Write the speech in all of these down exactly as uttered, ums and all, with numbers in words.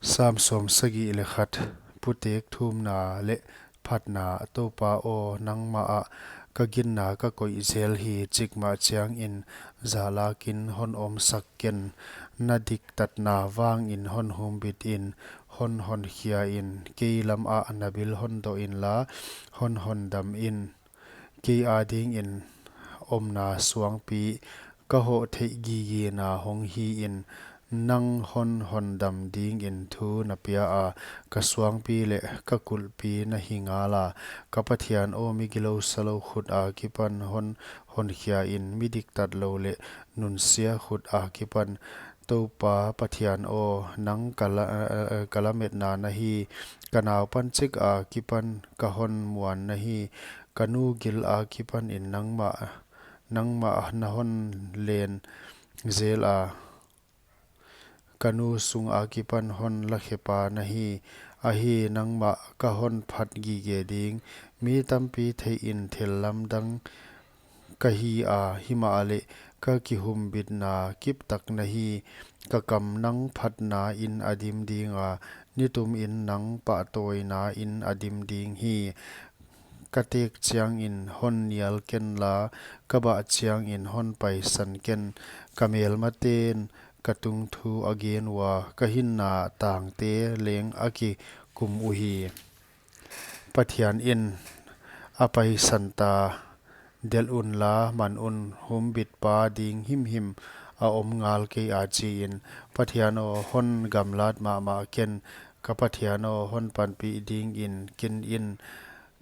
Sam sawmsagih leh khat. Putek thumna leh phatna. Toupa aw, nangmah ah ka ginna ka koih zel hi. Chikmah chiangin zahlakin hon omsak ken. Na diktatna vangin hon humbitin, hon honkhia in. Kei lamah na bil hon doh inla, hon hondamin. Kei adingin omna suangpi, ka hoh theih gigena hong hiin. Nang hon hondam dingin thu na pia a, ka suangpi leh ka kulhpi na hi ngala. Ka Pathian aw, mi gilou salou khut akipan hon honkhia in. Mi diktat lou leh nunsia khut akipan. Toupa Pathian aw, nang ka la-, eh, eh, ka lametna na hi. Ka naupan chik akipan ka hon muan na hi. Ka nu gil akipanin nangmah, nangmah na hon len zel a. Ka nu sung akipan hon lakhepa na hi. Ahi, nangmah ka hon phat gige ding. Mi tampi theihin thillamdang ka hi a, himahleh ka kihumbitna kiptak na hi. Ka kam nang phatnain a dim dinga, nitumin nang pahtawinain a dim ding hi. Ka tek chiangin hon nial kenla, ka bah chiangin hon paisan ken. Ka melmaten ka tungthu a gen ua, ka hinna tangte leng a kikum uhi. Pathianin a paisanta delh unla man un, humbitpa ding himhim a om ngal kei a, chiin. Pathian aw, hon gamlat mahmah ken. Ka Pathian aw, hon panpih dingin ken in.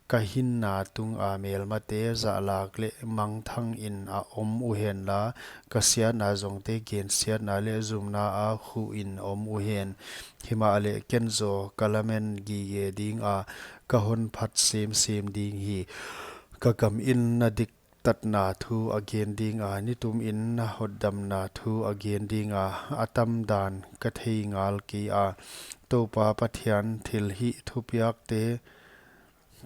Ka hinna tunga melmate zahlak leh mangthangin a om uhenla, ka siatna zongte gensiatna leh zumna a khuhin om uhen. Himahleh ken zaw ka lamen gige dinga, ka hon phat semsem ding hi. Ka kamin na diktatna thu a gen dinga, nitumin na hondamna thu a gen dinga, a tamdan ka thei ngal kei a. Toupa Pathian, thilhih thupiakte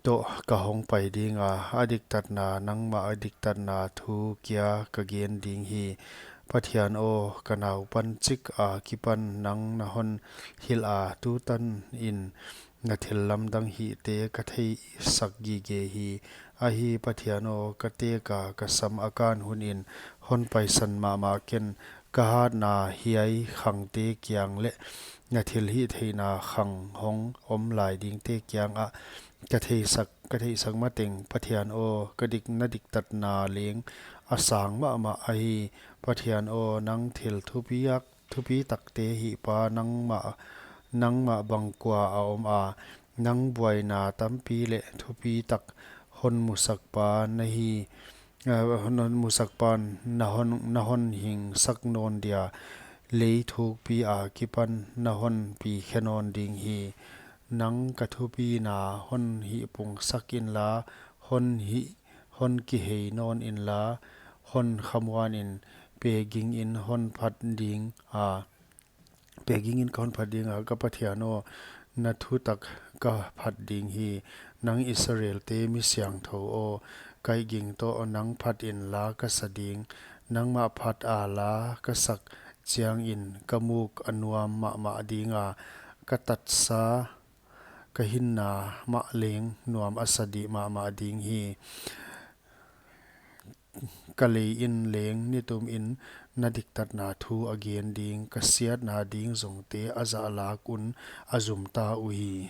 toh ka hong pai dinga, a diktatna, nangmah a diktatna thu kia ka gen ding hi. Pathian aw, ka naupan chik akipan nang na hon hilh a, tutanin na thillamdang hihte ka theisak gige hi. Ahi, Pathian aw, ka teka ka sam a kan hunin hon paisan mahmah ken. Ka hatna hiai khangte kiang leh na thilhihtheihna khang hong om lai dingte kiangah ka theisak, ka theihsak mateng. Pathian aw, ka dik, na diktatna leng a sang mahmah ahi. Pathian aw, nang thil thupiak, thupitakte hihpa, nangmah, nangmah bang kua a om a. Nang buaina tampi leh thupitak hon musakpa na hi. Eh, hon, hon musakpan na hon, na hon hingsak nawn dia, lei thukpi akipan na hon pikhe nawn ding hi. Nang ka thupina hon hihpungsak inla, hon hih, hon kihei nawn inla, hon khamuanin, pegingin hon phat dinga, pegingin ka hon phat dinga, ka Pathian aw, na thutak ka phat ding hi. Nang Israelte mi siangthou aw, kaihging toh nang phat inla ka sa ding. Nangmah phat a la ka sak chiangin ka muk a nuam mahmah dinga, ka tatsa, ka hinna mah leng nuam a sa dih mahmah ding hi. Ka leiin leng nitumin na diktatna thu a gen ding, ka siatna ding zongte a zahlak un a zumta uhi.